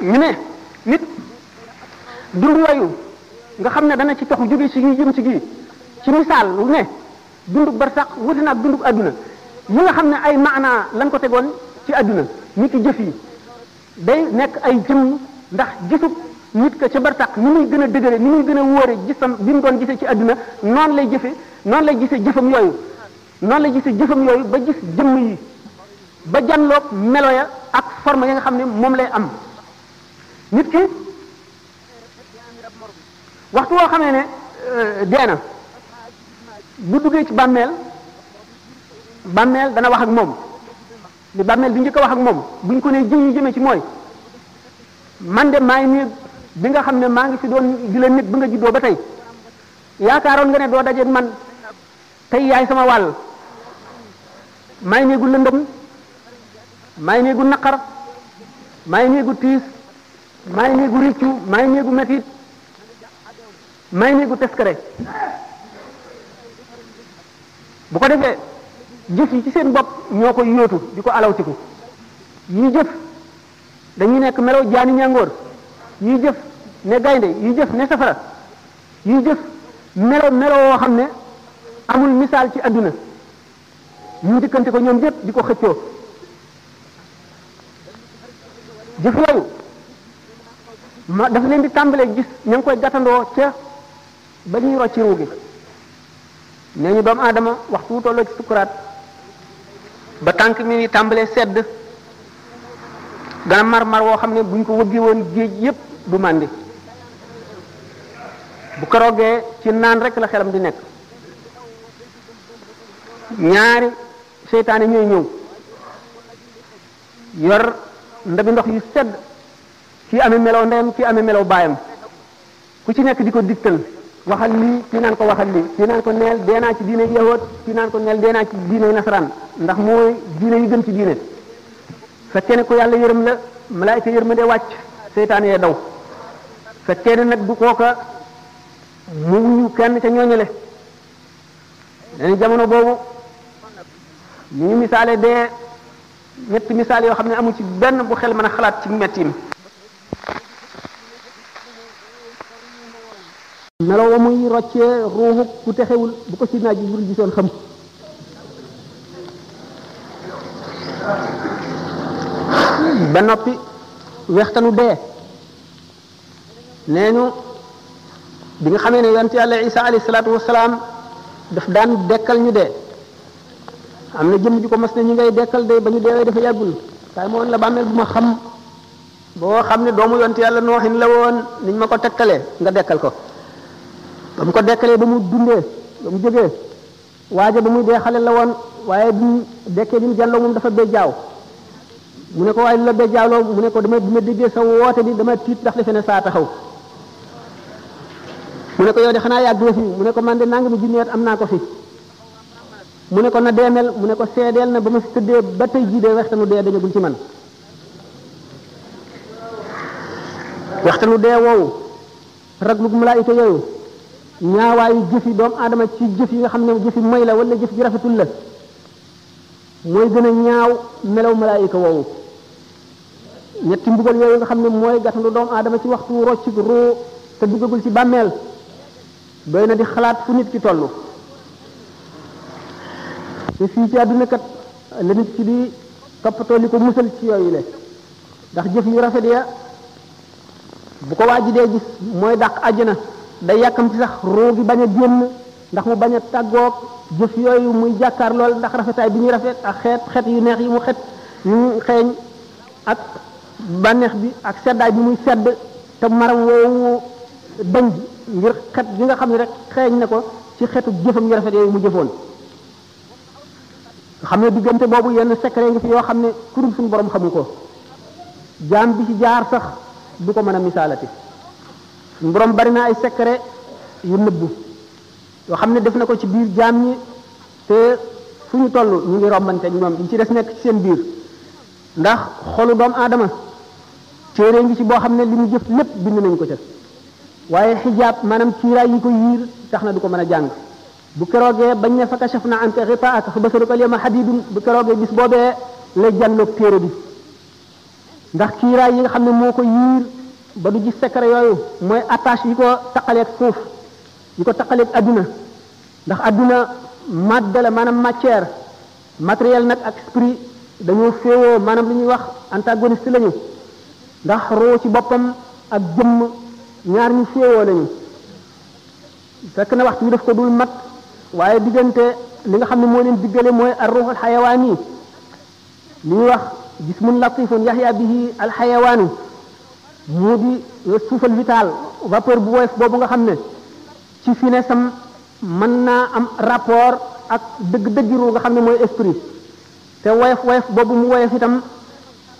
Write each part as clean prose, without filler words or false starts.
ñu ne nit dund yooyu nga xam ne dana ci tox jóge ci jëm ci gi ci misaal lu ne dundug barsax wuti na ak dundug adduna yi nga xam ne ay maanaa lañ ko tegoon ci adduna nit ki jëf yi day nekk ay jëmm ndax gisub nit ka ca barsax ni muy gën a dëgëre ni muy gën a wóore gisam bi mu doon gisee ci adduna noonu lay jëfe noonu lay gisee jëfam yooyu noonu lay gisee jëfam yooyu ba gis jëmm yi ba janloog melo ya ak forme ya nga xam ne moom lay am nit ki waxtu woo xamee ne dee na bu duggee ci bàmmeel dana wax ak moom li bàmmeel bi njëkk a wax ak moom buñ ko nee jëm yi jëmee ci mooy man de maa ngi nii bi nga xam ne maa ngi fi doon di la nit ba nga juddoo ba tey yaakaaroon nga ne doo dajeeg man tey yaay sama wàll maa ngi néegu lëndëm maa ngi néegu naqar maa ngi néegu tiis maa ngi néegu riccu maa ngi néegu metit maa ngi néegu teskare bu ko defee jëf yi ci seen bopp ñoo koy yóotu di ko alawtiku yi jëf dañuy nekk melaw jaani ñàngoor yi jëf ne gaynde yi jëf ne safara yi jëf melo woo xam ne amul misaal ci adduna ñu njëkkante ko ñoom ñëpp di ko xëccoo jëf yooyu dafa leen di tàmbalee gis ña ngi koy gàttandoo ca ba ñuy rocci ruu gi nee ñu doomu aadama waxtu wu tolloo ci sukuraat ba tànk mi ngi tàmbalee sedd dana mar woo xam ne buñ ko wëggee woon géej yépp du màndi bu keroogee ci naan rek la xelam di nekk ñaari seytaane ñooy ñëw yor ndabi ndox yu sedd kii amee melow ndeyam kii amee melow baayam ku ci nekk di ko digtal waxal lii kii naan ko waxal lii kii naan ko neel dee naa ci diine yahood kii naan ko neel dee naa ci diine nasaraan ndax mooy diine yu gën ci diine fekkee ne ko yàlla yërëm la malaayika yërmande wàcc seytaane yee daw fekkee ne nag du kooka mu wuyu kenn ca ñooñale dañu jamono boobu ñu ngi misaale dee ñetti misaal yoo xam ne amu ci benn bu xel mën a xalaat ci mettim melo wa muy roccee ruuxu ku texewul bu ko ci naaj bi gisoon xam ba noppi wextanu dee nee ñu bi nga xamee ne yonent yàlla Isa alayhi salaatu wasalaam daf daan dekkal ñu dee am na jëm ju ko mas ne ñi ngay dekkal de ba ñu deewee dafa yàggul waaye moo la bàmmeel bu ma xam boo xam ne doomu yonent yàlla nooxin la woon niñ ma ko tekkalee nga dekkal ko ba mu ko dekkalee ba mu dundee ba mu jógee waaja ba muy dee xale la woon waaye bi mu dekkee bi mu jàlloo moom dafa béjjaaw mu ne ko waaye lu la béjjaawloo mu ne ko dama déggee sa woote bi dama tiit ndax defe ne saa taxaw mu ne ko yow de xanaa yàgg fi mu ne ko man de nangami junni at am naa ko fi mu ne ko na deemel mu ne ko seedeel na ba ma fi tëddee ba tey jii de waxtanu dee dañagul ci man waxtanu dee woowu raglug malaayika yooyu ñaawaayu jëfi doomu aadama ci jëf yi nga xam ne jëfi moy la wala jëf ji rafetul la mooy gën a ñaaw melaw malaayika woowu ñetti mbugal yooyu nga xam ne mooy gàttandu doomu aadama ci waxtu rocc ruu te duggagul ci bàmmeel doy na di xalaat fu nit ki toll te fii ci àdduna kat la nit ki di toppatoo li ko musal ci yooyu le ndax jëf yu rafet ya bu ko waa ji dee gis mooy dàq àjjana day yàkkam ci sax ruu gi bañ a génn ndax mu bañ a tàggoog jëf yooyu muy jàkkaar lool ndax rafetaay bi ñuy rafet ak xeet yu neex yi mu yu xeeñ ak bànneex bi ak seddaay bi muy sedd te maram woowu dañ ngir xet gi nga xam ne rek xeeñ na ko ci xetu jëfam yu rafet yooyu mu jëfoon nga xam ne diggante boobu yenn secret ngi fi yoo xam ne kurul suñu borom xamu ko jaam bi ci jaar sax du ko mën a misaalati suñu borom bari na ay secret yu nëbbu yoo xam ne def na ko ci biir jaam ñi te fu ñu toll ñu ngi rombante ñoom ñu ci des nekk ci seen biir ndax xolu doomu aadama téere ngi ci boo xam ne li mu jëf lépp bind nañ ko ca waaye xijaab maanaam kiiraay yi ko yiir tax na du ko mën a jàng bu keroogee bañ ne fa kashafna anka ghitaa'aka fa basaruka al-yawma hadiidun bu keroogee bis boobee lay jàlloog téere bi ndax kiiraay yi nga xam ne moo ko yiir ba du gis secret yooyu mooy attache yi ko taqaleeg suuf yi ko taqaleeg adduna ndax adduna madde la maanaam matière matériel nag ak esprit dañoo féewoo maanaam li ñuy wax antagoniste lañu ndax roo ci boppam ak jëmm ñaar ñu féewoo lañu fekk na waxtu bi daf ko dul mat waaye diggante li nga xam ne moo leen diggale mooy ar ruuxul xayawaan yi li ñuy wax jismun latifun yaxya bihi al xayawaanu mu di souffle vital vapeur bu woyof boobu nga xam ne ci finesse am mën naa am rapport ak dëgg-dëggi ru nga xam ne mooy esprit te woyof boobu mu woyof itam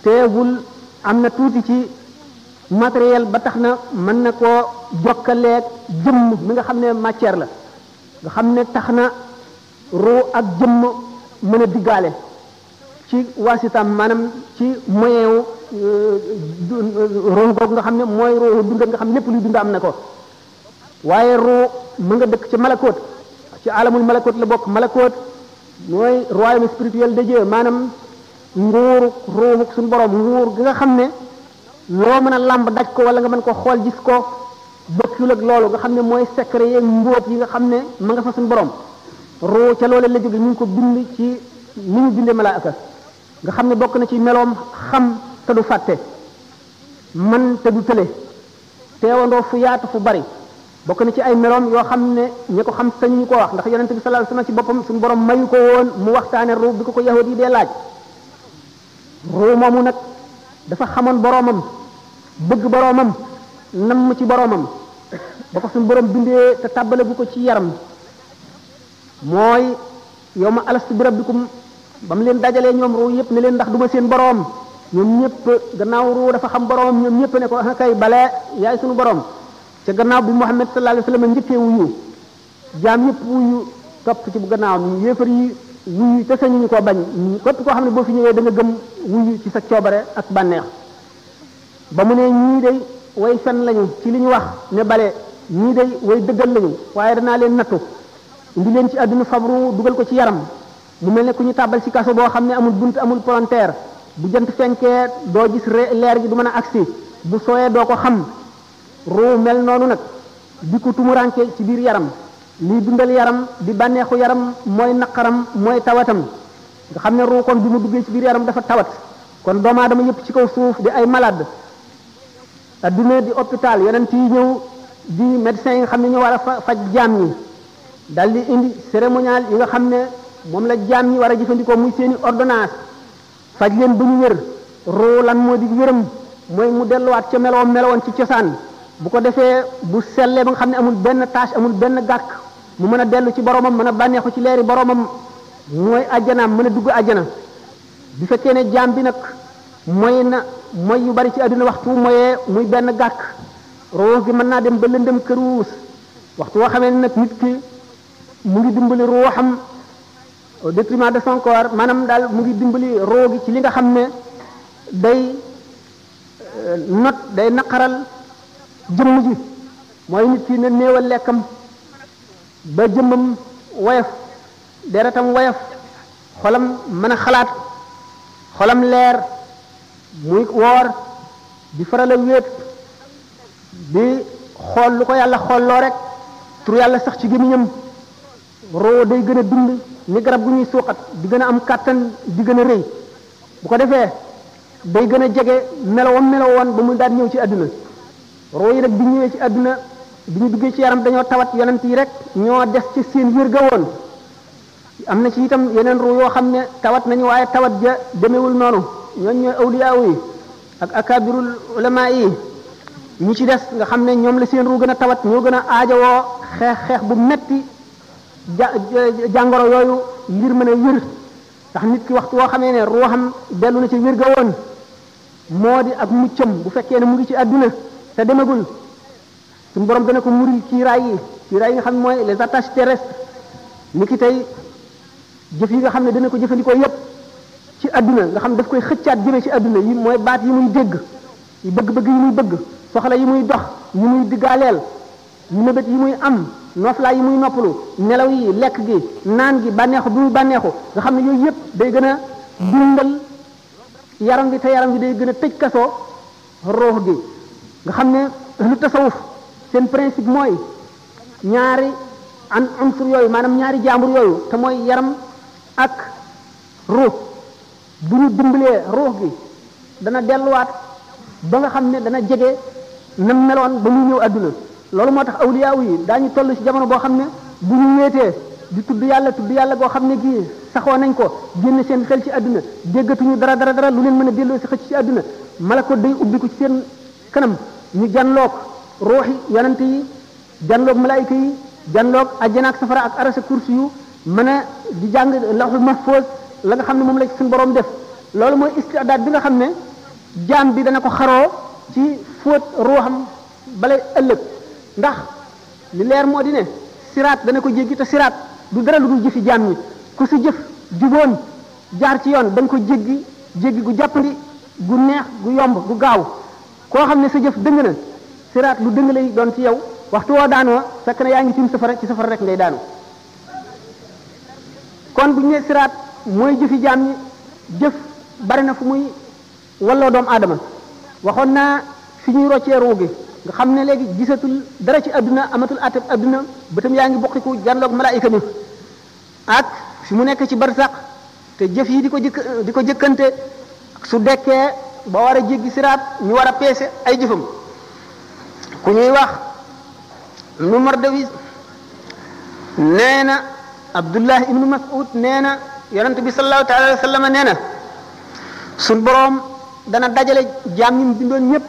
teewul am na tuuti ci matériel ba tax na mën na koo jokkaleeg jëmm mi nga xam ne matière la nga xam ne tax na ruu ak jëmm mën a diggaale ci waasitam maanaam ci moyen wu ruu googu nga xam ne mooy ruu dund nga xam ne lépp luy dund am na ko waaye ruu mu nga dëkk ci malakoot ci alamul malakoot la bokk malakoot mooy royaume spirituel de Dieu maanaam nguur ruuxu suñu borom nguur gi nga xam ne loo mën a làmb daj ko wala nga mën ko xool gis ko bokkul ak loolu nga xam ne mooy secret yeeg mbóot yi nga xam ne ma nga fa suñu borom ruu ca loole la jóge ñu ngi ko bind ci ni ñu bindee malaaka nga xam ne bokk na ci meloom xam te du fàtte man te du tële teewandoo fu yaatu fu bari bokk na ci ay meloom yoo xam ne ñi ko xam sañu ñu ko wax ndax yonente bi sallallahu alayhi wasallam ci boppam suñu borom mayu ko woon mu waxtaane ruu bi ko yahud yi dee laaj ruu moomu nag dafa xamoon boroomam bëgg boroomam namm ci boroomam ba ko suñu borom bindee te tàbbale bu ko ci yaram mooy yow ma alastu bi rabbikum ba mu leen dajalee ñoom ruu yëpp ne leen ndax duma seen boroom ñoom ñëpp gannaaw ruu dafa xam boroomam ñoom ñëpp ne ko kay bale yaay suñu boroom ca gannaaw bi Muhammad sallallahu alayhi wasallam njëkkee wuyu jaam yëpp wuyu topp ci bu gannaaw ñu yéefar yi wuyu te sañu ñu ko bañ képp koo xam ne boo fi ñëwee da nga gëm wuyu ci sa coobare ak bànneex ba mu ne ñii day way fen lañu ci li ñu wax ne bale ñii day way dëggal lañu waaye danaa leen nattu indi leen ci àdduna fabru dugal ko ci yaram mu mel ne ku ñu tàbbal ci kaso boo xam ne amul bunt amul palanteer bu jant fenkee doo gis leer gi du mën a agsi bu sooyee doo ko xam ruu mel noonu nag di ko tumuranke ci biir yaram liy dundal yaram di bànneexu yaram mooy naqaram mooy tawatam nga xam ne ruu kon bi mu duggee ci biir yaram dafa tawat kon doomu aadama yëpp ci kaw suuf di ay malade adduna di hôpital yonent yi ñëw di médecins yi nga xam ne ñoo war a faj jaam ñi dal di indi cérémonial yi nga xam ne moom la jaam ñi war a jëfandikoo muy seeni ordonnance faj leen ba ñu wér ruu lan moo di wéram mooy mu delluwaat ca meloon ci cosaan bu ko defee bu sellee ba nga xam ne amul benn tâche amul benn gàkk mu mën a dellu ci boromam mën a bànneexu ci leeri boromam mooy ajjanaam mën a dugg ajjana bi fekkee ne jaam bi nag mooy yu bari ci àdduna waxtu moyee muy benn gàkk ruux gi mën naa dem ba lëndëm këruus waxtu woo xamee nag nit ki mu ngi dimbali ruuxam au détriment de son corps maanaam daal mu ngi dimbali ruux gi ci li nga xam ne day naqaral jëmm ji mooy nit ki ne néewal lekkam ba jëmmam woyof deretam woyof xolam mën a xalaat xolam leer muy woor di faral a wéet di xool lu ko yàlla xoolloo rek tur yàlla sax ci gémmiñam roo day gën a dund ni garab gu ñuy suuxat di gën a am kàttan di gën a rëy bu ko defee day gën a jege melowoon ba mu daal ñëw ci àdduna roo yi rek bi ñëwee ci àdduna bi ñu duggee ci yaram dañoo tawat yonent yi rek ñoo des ci seen wér ga woon am na ci itam yeneen ruu yoo xam ne tawat nañu waaye tawat ja demewul noonu ñooñ ñooy awliya yi ak akabirul ulama yi ñi ci des nga xam ne ñoom la seen ruu gën a tawat ñoo gën a aajowoo xeex bu metti jàngoro yooyu ngir mën a wér ndax nit ki waxtu woo xamee ne ruuxam dellu na ci wér ga woon moo di ak muccam bu fekkee ne mu ngi ci àdduna te demagul suñu borom dana ko muril kiiraay yi nga xam ne mooy les attaches terrestres ni ki tey jëf yi nga xam ne dana ko jëfandikoo yépp ci àdduna nga xam daf koy xëccaat jëme ci àdduna yi mooy baat yi muy dégg yi bëgg-bëgg yi muy bëgg soxla yi muy dox yi muy diggaaleel mébét yi muy am nooflaay yi muy noppalu nelaw yi lekk gi naan gi bànneexu bi muy bànneexu nga xam ne yooyu yépp day gën a dundal yaram bi te yaram bi day gën a tëj kasoo ruux gi nga xam ne lu tasawuf seen principe mooy ñaari unsur yooyu maanaam ñaari jaambur yooyu te mooy yaram ak ruux bu ñu dimbalee ruux gi dana delluwaat ba nga xam ne dana jege na meloon ba muy ñëw àdduna loolu moo tax awliyaaw yi daañu toll ci jamono boo xam ne bu ñu wéetee di tudd yàlla boo xam ne gii saxoo nañ ko génn seen xel ci àdduna déggatuñu dara lu leen mën a delloo si xëcc ci àdduna malako day ubbiku ci seen kanam ñu janloog ruuxi yonante yi janloog malaayika yi janloog ajjana ak safara ak arasa kursi yu mën a di jàng lawhul mahfuz la nga xam ne moom la ci suñu borom def loolu mooy istidaad bi nga xam ne jaam bi dana ko xaroo ci fóot ruuxam balay ëllëg ndax li leer moo di ne siraat dana ko jéggi te siraat du dara lu dul jëfi jaam ñi ku si jëf juboon jaar ci yoon da nga ko jéggi gu jàppandi gu neex gu yomb gu gaaw koo xam ne sa jëf dëng na siraat lu dëng lay doon ci yow waxtu woo daanoo fekk na yaa ngi tiim safara ci safara rek ngay daanu kon bu ñu nee siraat mooy jëfi jaam ñi jëf bari na fu muy walloo doomu aadama waxoon naa fi ñuy roccee ruu gi nga xam ne léegi gisatul dara ci adduna amatul atab adduna bëtam yaa ngi bokkiku janloog malaayika mi ak fi mu nekk ci barsax te jëf yi di ko jëkkante su dekkee ba war a jéggi siraat ñu war a peese ay jëfam ku ñuy wax nu Mardawis nee na Abdullah ibnu Mas'ud nee na yonent bi sallallahu taala alayhi wa sallam nee na suñ boroom dana dajale jaam ñi mu bindoon ñëpp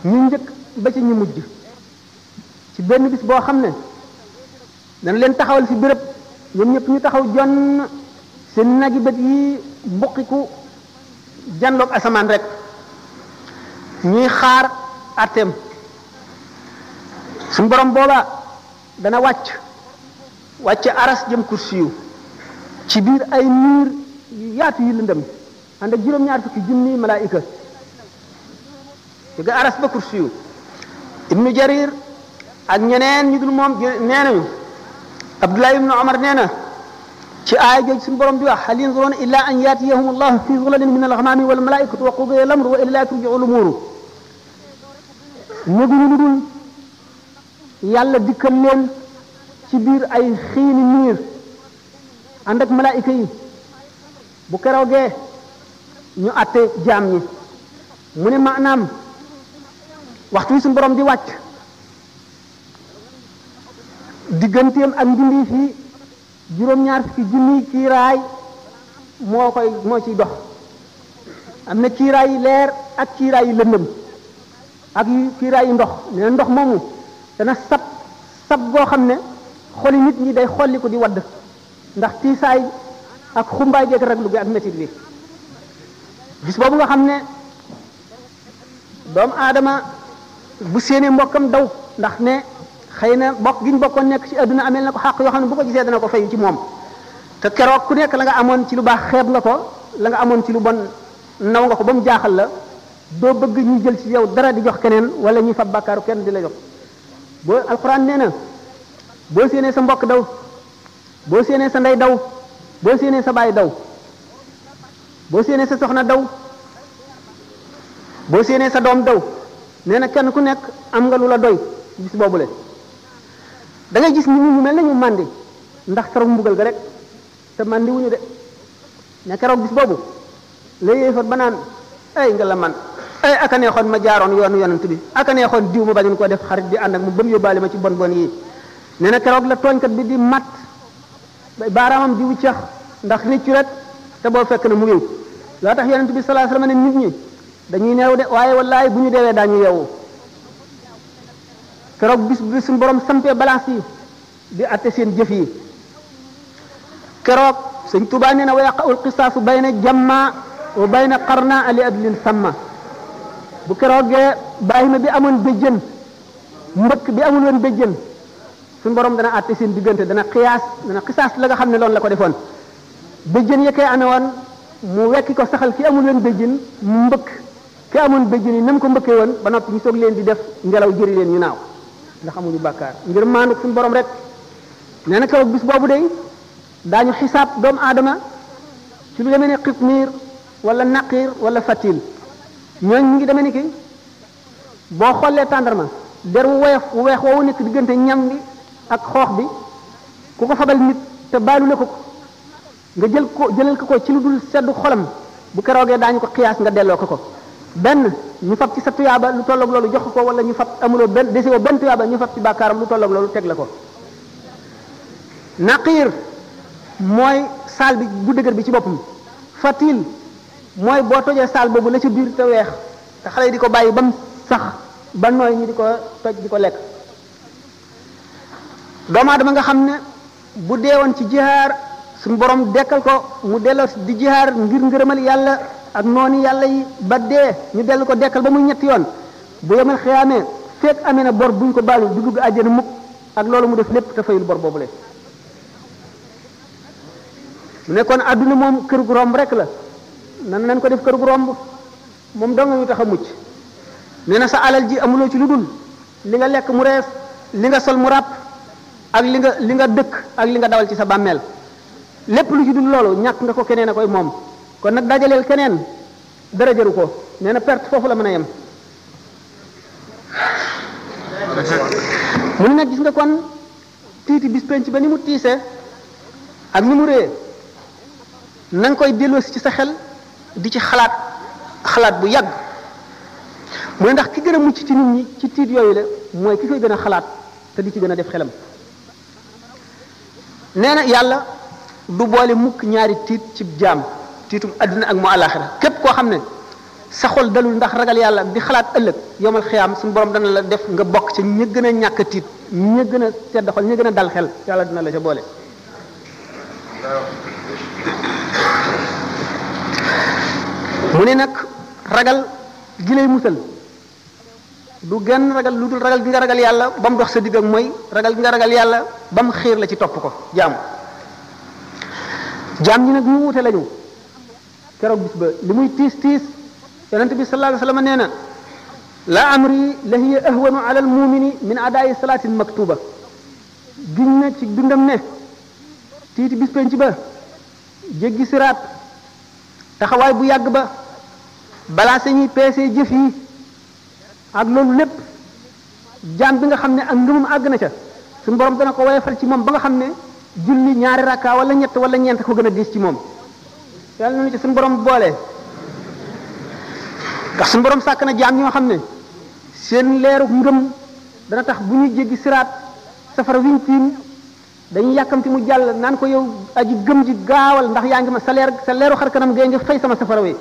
ñu njëkk ba ci ñu mujj ci benn bis boo xam ne dana leen taxawal fi béréb ñoom ñëpp ñu taxaw jonn seen nagi bët yi buqiku janloog asamaan rek ñuy xaar atteem suñu borom booba dana wàcc aras jëm kursiyu ci biir ay niir yu yaatu yu lëndëm ànd ak juróom-ñaar fukki junni malaayika jóge aras ba kursiyu ibnu jarir ak ñeneen ñu dul moom nee nañu abdullah ibnu omar nee na ci aaya jooju suñu borom di wax hal yanzuruna illa an yatiyahum allahu fi zulalin min alghamami wal malaikatu wa qudiya al-amru wa ila turji'u al-umuru ñëguñu lu dul yàlla dikkal leen ci biir ay xiini niir ànd ak malaayika yi bu keroogee ñu àtte jaam ñi mu ne maanaam waxtu wi suñu borom di wàcc digganteem ak mbindi fi juróom-ñaar fukki junni kiiraay moo ciy dox am na kiiraay yi leer ak kiiraay yi lëndëm ak kiiraay yi ndox nee ndox moomu dana sab goo xam ne xoli nit ñi day xolli ko di wadd ndax tiisaay ak xumbaay geeg raglu gi ak métit bi bis boobu nga xam ne doomu aadama bu séenee mbokkam daw ndax ne xëy na bokk gi ñu bokkoon nekk ci adduna ameel na ko xàq yoo xam ne bu ko gisee dana ko fayu ci moom te keroog ku nekk la nga amoon ci lu baax xeeb nga ko la nga amoon ci lu bon naw nga ko ba mu jaaxal la doo bëgg ñu jël ci yow dara di jox keneen wala ñuy fab bàkkaaru kenn di la jox boo alxuraan nee na boo séenee sa mbokk daw boo séenee sa ndey daw boo séenee sa baay daw boo séenee sa soxna daw boo séenee sa doom daw nee na kenn ku nekk am nga lu la doy bis boobule da ngay gis nit ñi ñu mel nañu màndi ndax keroog mbugal ga rek te màndi wuñu de ne keroog bis boobu la yéefar ba naan ay nga la man ay aka neexoon ma jaaroon yoonu yonent bi aka neexoon diw ma bañoon koo def xarit di ànd ak mu ba mu yóbbaale ma ci bon bon yi nee na keroog la tooñkat bi di mat baaraamam di wuccax ndax réccu rek te boo fekk na mu ngiw loo tax yonent bi sallallahu alayhi wasallam ne nit ñi dañuy neew de waaye wallaay bu ñu deewee daañu yeewu keroog bis bi suñu borom sampee balance yi di atte seen jëf yi keroog sëñ Tuubaa nee na wa yaqa'ul qisaasu bayna jamma wa bayna qarna ali adlin samma bu keroogee bàyyima bi amoon béjjën mbëkk bi amul woon béjjën suñu borom dana atte seen diggante dana xisaas la nga xam ne loolu la ko defoon béjjën ya koy amee woon mu wekki ko saxal ki amul woon béjjën mbëkk ki amoon béjjën yi nam ko mbëkkee woon ba noppi ñu soog leen di def ngelaw jëri leen ñu naaw ndax amuñu bàkkaar ngir maandu suñu borom rek nee na keroog bis boobu day daañu xisaab doomu aadama ci lu demee ne xitmiir wala naqir wala fatil ñooñ ñu ngi demee ni ki boo xoolee tàndarma der wu woyof wu weex woowu nekk diggante ñam bi ak xoox bi ku ko fabal nit te baalu la ko nga jëlal ko ci lu dul seddu xolam bu keroogee daañu ko xiyaas nga delloo ko benn ñu fab ci sa tuyaaba lu tolloog loolu jox ko wala ñu fab amuloo benn desewoo benn tuyaaba ñu fab ci bàkkaaram lu tolloog loolu teg la ko naqiir mooy saal bi bu dëgër bi ci boppam fatil mooy boo tojee saal boobu la ci biir te weex te xale yi di ko bàyyi ba mu sax ba nooy ñu di ko toj di ko lekk doomu aadama nga xam ne bu deewoon ci jihaar suñu borom dekkal ko mu delloo di jihaar ngir ngërëmal yàlla ak noonu yàlla yi ba dee ñu dellu ko dekkal ba muy ñetti yoon bu yemal xiyaamee fekk amee na bor buñ ko baalu du dugg àjjana mukk ak loolu mu def lépp te fayul bor boobule mu nekkoon àdduna moom kër gu romb rek la nan ko def kër gu romb moom doo nga ñu tax a mucc nee na sa alal ji amuloo ci lu dul li nga lekk mu rees li nga sol mu ràpp ak li nga dëkk ak li nga dawal ci sa bàmmeel lépp lu ci dul loolu ñàkk nga ko keneen a koy moom kon nag dajaleel keneen dara jëru ko nee na perte foofu la mën a yem mu ne nag gis nga kon tiiti bis penc ba ni mu tiisee ak ni mu réyee na nga koy delloosi ci sa xel di ci xalaat bu yàgg mu ne ndax ki gën a mucc ci nit ñi ci tiit yooyu la mooy ki koy gën a xalaat te di ci gën a def xelam nee na yàlla du boole mukk ñaari tiit ci jaam tiitum àdduna ak mu àllaaxira képp koo xam ne sa xol dalul ndax ragal yàlla di xalaat ëllëg yomal xiyaam suñu borom dana la def nga bokk ci ña gën a ñàkk a tiit ña gën a sedd xol ña gën a dal xel yàlla dina la ca boole mu ne nag ragal gi lay musal du genn ragal lu dul ragal gi nga ragal yàlla ba mu dox sa digg ak mooy ragal gi nga ragal yàlla ba mu xiir la ci topp ko jaam ñi nag ñu wute lañu keroog bis ba li muy tiis yonente bi sallallahu alayhi wasallam nee na la amri la hiya ahwanu ala al mumini min adaayi salaatin maktuba giñ na ci dundam ne tiiti bis penc ba jéggi siraat taxawaay bu yàgg ba balaa sañuy peesee jëf yi ak loolu lépp jaam bi nga xam ne ak ngëmum àgg na ca suñu borom dana ko woyofal ci moom ba nga xam ne julli ñaari rakka wala ñett wala ñeent ko gën a diis ci moom yàlla nañu ci suñu borom boole ndax suñu borom sàkk na jaam ñoo xam ne seen leeru ngëm dana tax bu ñuy jéggi siraat safara wiñ tiim dañuy yàkkamti mu jàll naan ko yow aji gëm ji gaawal ndax yaa ngi ma sa leeru xar kanam gee nga fay sama safara wi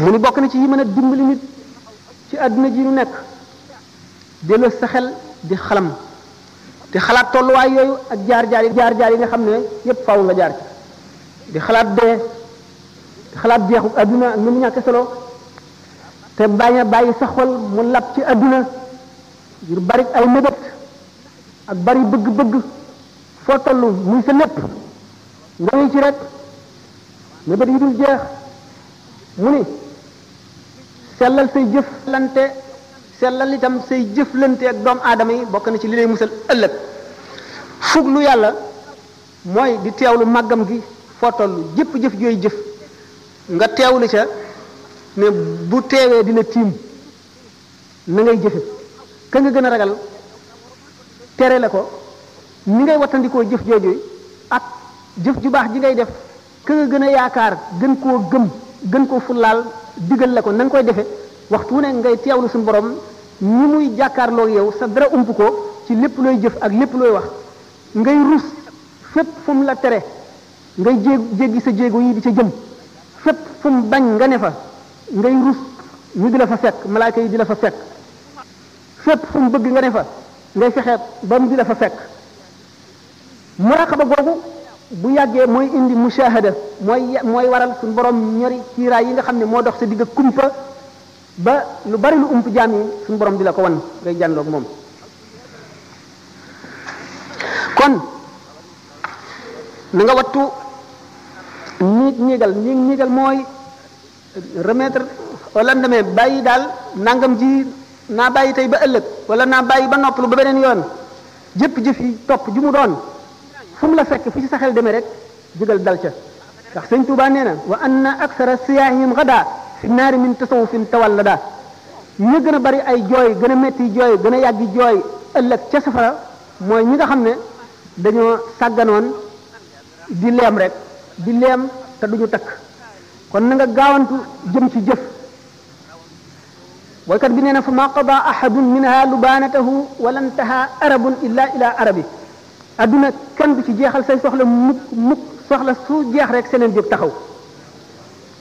mu ni bokk na ci yi mën a dimbali nit ci àdduna ji nu nekk delloo sa xel di xalam di xalaat tolluwaay yooyu ak jaar-jaar yi nga xam ne yépp faaw nga jaar ci di xalaat dee di xalaat jeexu àdduna ak ni mu ñàkk solo te bañ a bàyyi sa xol mu lab ci àdduna ngir bari ay mébét ak bari bëgg-bëgg foo toll muy sa lépp nga ngi ci rek mébét yi dul jeex mu ni sellal say jëflante sellal itam say jëflante ak doomu aadama yi bokk na ci li lay musal ëllëg fuglu yàlla mooy di teewlu màggam gi foo toll jëpp jëf jooy jëf nga teewlu ca ne bu teewee dina tiim na ngay jëfe ka nga gën a ragal tere la ko ni ngay wattandikoo jëf jooju ak jëf ju baax ji ngay def ka nga gën a yaakaar gën koo gëm gën koo fullaal digal la ko na nga koy defe waxtu wu ne ngay teewlu suñu borom ñi muy jàkkaarloo yow sa dara ump ko ci lépp looy jëf ak lépp looy wax ngay rus fépp fu mu la tere ngay jéggi sa jéego yi di ca jëm fépp fu mu bañ nga ne fa ngay rus ñu di la fa fekk malaaka yi di la fa fekk fépp fu mu bëgg nga ne fa ngay fexe ba mu di la fa fekk muraqaba googu bu yàggee mooy indi mushahada mooy waral suñu borom ñori kiiraay yi nga xam ne moo dox sa digg kumpa ba lu bari lu ump jaam yi suñu borom di la ko wan ngay jànloog moom kon na nga wattu ñiigal mooy remettre au lendemain bàyyi daal nangam ji naa bàyyi tey ba ëllëg wala naa bàyyi ba noppalu ba beneen yoon jëpp jëf yi topp ju mu doon fu mu la fekk fu ci sa xel demee rek jógal dal ca ndax sëñ Tuubaa nee na wa anna aksara siyaahihim gada fi naari min tasawufin tawallada ñu gën a bari ay jooy gën a metti jooy gën a yàggi jooy ëllëg ca safara mooy ñi nga xam ne dañoo sàgganoon di leem rek di leem te duñu takk kon na nga gaawantu jëm ci jëf boykat bi nee na fa ma qada ahadun minha lubanatahu wala ntaha arabun illa ila arabi adduna kenn du ci jeexal say soxla mukk soxla su jeex rek seneen jóg taxaw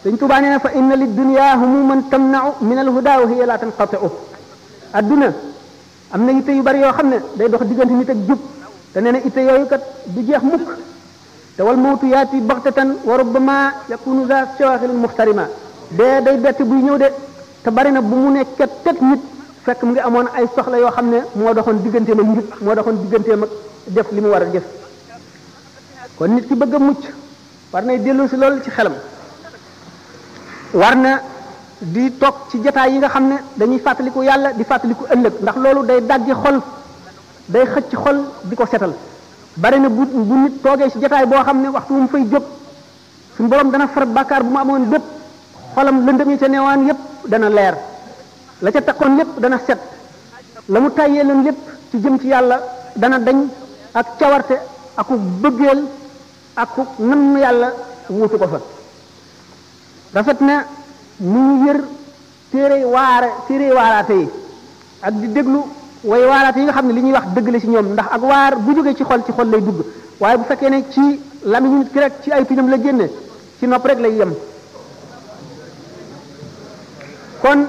Sëñ Tuubaa nee na fa inna lid dunya humuman tamna'u min al huda wa hiya la tanqati'u adduna am na itte yu bari yoo xam ne day dox diggante nit ak jub te nee na itte yooyu kat du jeex mukk te wal mawtu yaati baxtatan wa rubbama yakunu za shawaxilin muxtarima dee day bett buy ñëw de te bari na bu mu nekk teg nit fekk mu ngi amoon ay soxla yoo xam ne moo doxoon digganteem ak njub moo doxoon digganteem ak def li mu war a def kon nit ki bëgg a mucc war nay dellu si loolu ci xelam war na di toog ci jataay yi nga xam ne dañuy fàttaliku yàlla di fàttaliku ëllëg ndax loolu day daggi xol day xëcc xol di ko setal bari na bu nit toogee ci jataay boo xam ne waxtu mu fay jóg suñu borom dana far bàkkaar bu mu amoon bépp xolam lëndëm yi ca neewaan yépp dana leer la ca takkoon lépp dana set la mu tàyyee leen lépp ci jëm ci yàlla dana dañ ak cawarte aku bëggeel aku nam yàlla wuutu ko fa rafet na mu ñu yër téere waaraate yi ak di déglu way waaraate yi nga xam ne li ñuy wax dëgg la ci ñoom ndax ak waar bu jógee ci xol lay dugg waaye bu fekkee ne ci lamiñu nit ki rek ci ay tuñam la génne ci nopp rek lay yem kon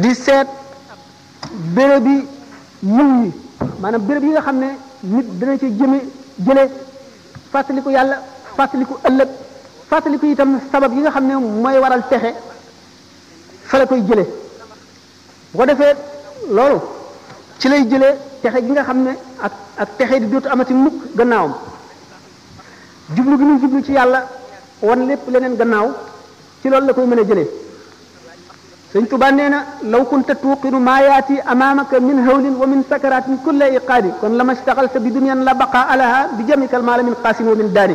di seet béréb yi yiw yi maanaam béréb yi nga xam ne nit dana ci jële fàttaliku yàlla fàttaliku ëllëg fàttaliku itam sabab yi nga xam ne mooy waral texe fa la koy jële bu ko defee loolu ci lay jëlee texe gi nga xam ne ak texe di dootu amati mukk gannaawam jublu gi muy jublu ci yàlla wan lépp leneen gannaaw ci loolu la koy mën a jëlee Sëñ Tuubaa nee na law kunta tuuqinu maa yaati amaamaka min hawlin wa min sakaratin kulla iqaadi kon lama staxalta bi dunyan la baqa alaha bi jamikal maala min qaasin wa min daani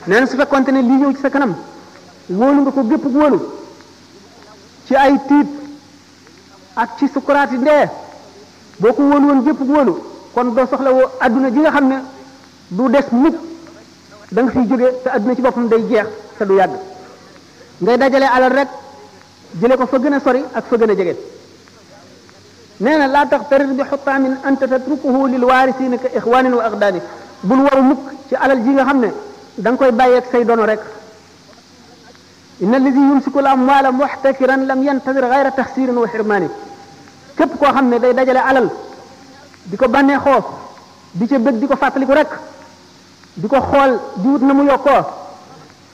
nee na su fekkonte ne lii ñëw ci sa kanam wóolu nga ko gépp wóolu ci ay tiit ak ci sukuraati ndee boo ko wóolu woon gépp wóolu kon doo soxla woo adduna ji nga xam ne du des mukk da nga fiy jóge te adduna ci boppam day jeex te du yàgg ngay dajale alal rek jële ko fa gën a sori ak fa gën a jege nee na laa taxtarir bi xutaamin anta tatrukuhu lil waarisiina ka ixwaanin wa aqdaani bul waru mukk ci alal ji nga xam ne da nga koy bàyyeeg say dono rek inna alladi yumsiku al amwaala muxtakiran lam yantadir gayra taxsirin wa xirmaani képp koo xam ne day dajale alal di ko bànnee xoof di ca bëgg di ko fàttaliku rek di ko xool di wut na mu yokkoo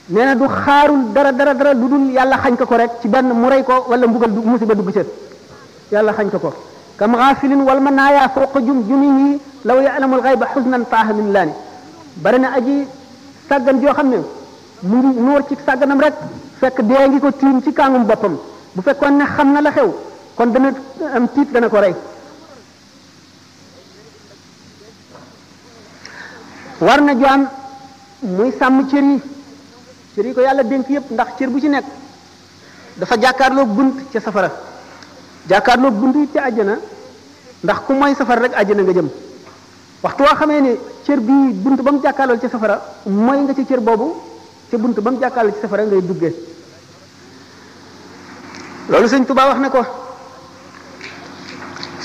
nee na du xaarul dara lu dul yàlla xañ ko rek ci benn mu rey ko wala mbugal musiba dugg ca yàlla xañ ko kam xaafilin wal manaaya fawqa jumihi law ya'lamul ghayba xusnan taaha min laani bari na aji sàggan joo xam ne mu ngi nuur ci sàgganam rek fekk dee ngi ko tiim ci kàngum boppam bu fekkoon ne xam na la xew kon dana am tiit dana ko rey war na jaam muy sàmm cër yi ko yàlla dénk yépp ndax cër bu ci nekk dafa jàkkaarloog bunt ca safara jàkkaarloog bunt yi ca àjjana ndax ku mooy safara rek àjjana nga jëm waxtu woo xamee ne cër bii bunt ba mu jàkkaarlool ca safara mooy nga ci cër boobu ca bunt ba mu jàkkaarlool ci safara ngay duggee loolu Sëñ Tuubaa wax na ko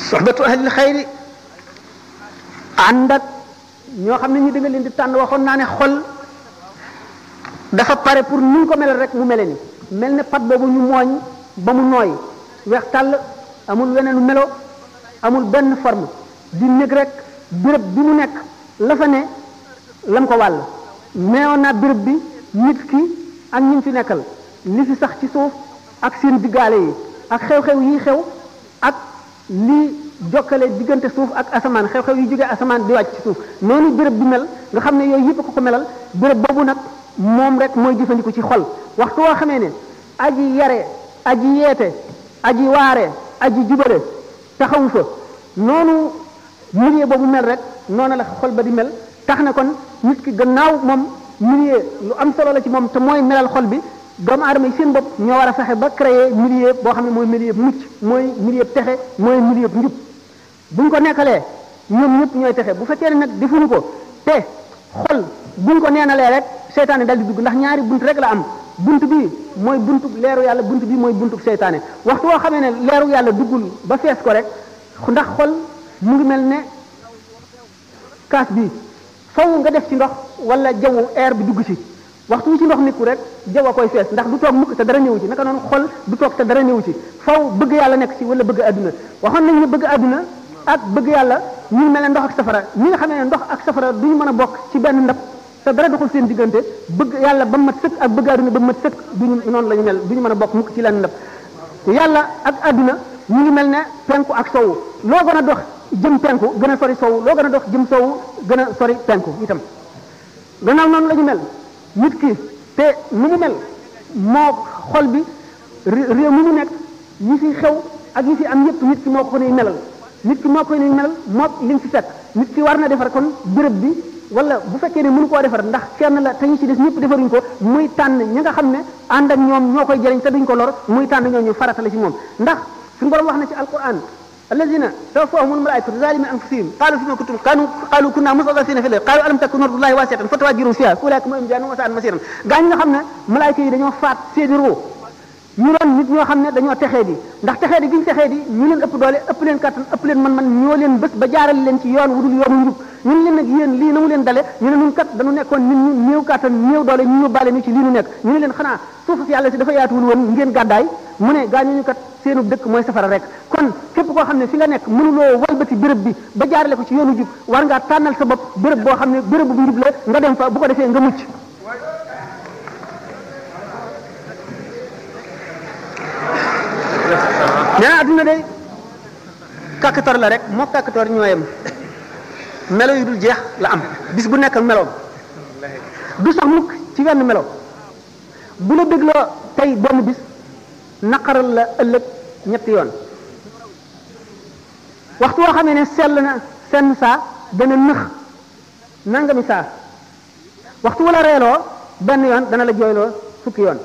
soxbatu ahlil xayri ànd ak ñoo xam ne ñu da nga leen di tànn waxoon naa ne xol dafa pare pour ni ñu ko melal rek mu mele ni mel ne pat boobu ñu mooñ ba mu nooy weex tàll amul weneen melo amul benn forme di nekk rek béréb bi mu nekk la fa ne lam ko wàll neewoon naa béréb bi nit ki ak ñi fi nekkal li fi sax ci suuf ak seen diggaale yi ak xew-xew yi xew ak li jokkale diggante suuf ak asamaan xew-xew yi jógee asamaan di wàcc ci suuf noonu béréb bi mel nga xam ne yooyu yëpp ko melal béréb boobu nag moom rek mooy jëfandiku ci xol waxtu woo xamee ne aji yare aji yeete aji waare aji jubale taxawu fa noonu milieu boobu mel rek noona la xol ba di mel tax na kon nit ki gannaaw moom milieu lu am solo la ci moom te mooy melal xol bi doomu aadama yi seen bopp ñoo war a fexe ba créer milieu boo xam ne mooy milieu mucc mooy milieu texe mooy milieu njub buñ ko nekkalee ñoom ñëpp ñooy texe bu fekkee ne nag defuñu ko te xol buñ ko neenalee rek seytaane dal di dugg ndax ñaari bunt rek la am bunt bi mooy buntu leeru yàlla bunt bi mooy buntu seytaane waxtu woo xamee ne leeru yàlla duggul ba fees ko rek ndax xol mu ngi mel ne kaas bi faw nga def ci ndox wala jaww air bi dugg ci waxtu wi ci ndox nikku rek jaww a koy fees ndax du toog mukk te dara ñëwu ci naka noonu xol du toog te dara ñëwu ci faw bëgg yàlla nekk ci wala bëgg adduna waxoon nañ ne bëgg adduna ak bëgg yàlla ñu ngi mel ne ndox ak safara ñi nga xamee ne ndox ak safara duñu mën a bokk ci benn ndab te dara doxul seen diggante bëgg yàlla ba mat sëkk ak bëgg adduna ba mat sëkk duñu noonu la ñu mel duñu mën a bokk mukk ci lenn ndab yàlla ak adduna ñu ngi mel ne penku ak sowu loo gën a dox jëm penku gën a sori sowu loo gën a dox jëm sowu gën a sori penku itam gannaaw noonu la ñu mel nit ki te nu mu mel moo xol bi réew mi mu nekk yi fi xew ak yi fi am yépp nit ki moo ko nuy melal nit ki moo koy nuy melal moo li mu fi fekk nit ki war na defar kon béréb bi wala bu fekkee ne mënu koo defar ndax kenn la te ñu ci des ñëpp defaruñ ko muy tànn ñi nga xam ne ànd ak ñoom ñoo koy jëriñ te duñ ko lor muy tànn ñooñu farata la ci moom ndax suñu borom wax na ci alquran alladina tawaffahumul malaikatu zalimi anfusihim qalu fima kuntum qalu kunna mustadafina fil qalu alam takun ardullahi wasi'atan fatawajjahu fiha ulaika hum jahannam wa sa'at masiran gaa ñi nga xam ne malaayka yi dañoo faat seeni ruu ñu doon nit ñoo xam ne dañoo texee di ndax texee di gi ñu texee di ñu leen ëpp doole ëpp leen kattan ëpp leen man-man ñoo leen bés ba jaarale leen ci yoon wudul yoonu njub ñun leen nag yéen lii na mu leen dale ñu ne ñun kat dañu nekkoon nit ñu néew kattan néew doole ñu yóbbaale ñu ci lii nu nekk ñu ne leen xanaa suuf si yàlla si dafa yaatuwul woon ngeen gàddaay mu ne gaañuñu kat seenu dëkk mooy safara rek kon képp koo xam ne fi nga nekk mënuloo walbati béréb bi ba jaarale ko ci yoonu jub war ngaa tànnal sa bopp béréb boo xam ne béréb bu njub la nga dem fa bu ko defee nga mucc nee na adduna de kàkkator la rek moo kàkkator ñooyam melo yu dul jeex la am bis bu nekk ak meloom du sax mukk ci wenn melo bu la dégloo tey benn bis naqaral la ëllëg ñetti yoon waxtu woo xamee ne sell na senn saa dana nëx nangami saa waxtu wala reeloo benn yoon dana la jooyloo fukki yoon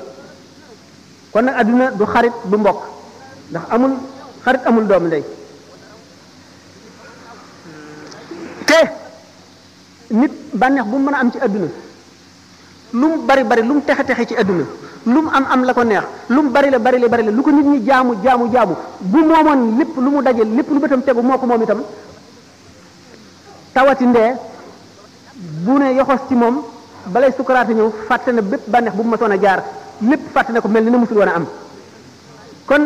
kon nag adduna du xarit du mbokk ndax amul xarit amul doomu ndey te nit bànneex bu mu mën a am ci adduna lu mu bari bari lu mu texe texe ci adduna lu mu am la ko neex lu mu bari la lu ko nit ñi jaamu bu moomoon lépp lu mu daje lépp lu bëtam tegu moo ko moom itam tawati ndee bu ne yoxos ci moom balay sukaraate ñëw fàtte na bépp bànneex bu mu mësoon a jaar lépp fàtte na ko mel ni na musul woon a am kon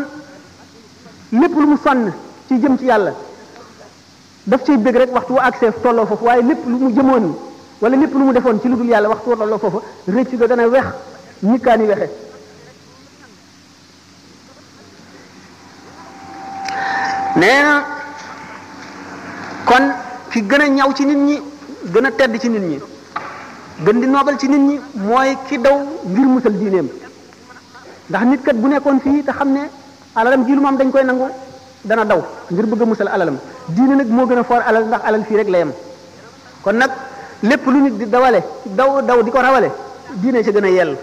lépp lu mu sonn ci jëm ci yàlla daf cay bëgg rek waxtu wu accès tolloo foofu waaye lépp lu mu jëmoon wala lépp lu mu defoon ci lu dul yàlla waxtu wu tolloo foofu rëcc ga dana wex ñikkaani wexe nee na kon ki gën a ñaw ci nit ñi gën a tedd ci nit ñi gën di noobal ci nit ñi mooy ki daw ngir musal diineem ndax nit kat bu nekkoon fii te xam ne alalam ji lu mu am dañ koy nangu dana daw ngir bëgg a musal alalam diine nag moo gën a foor alal ndax alal fii rek la yem kon nag lépp lu nit di dawale daw di ko rawale diine ci gën a yell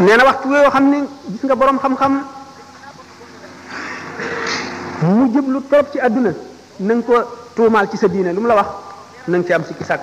nee na waxtu yoo xam ne gis nga boroom xam-xam mu jëblu trop ci àdduna na nga ko tuumaal ci sa diine lu mu la wax na nga ci am sikki sàkk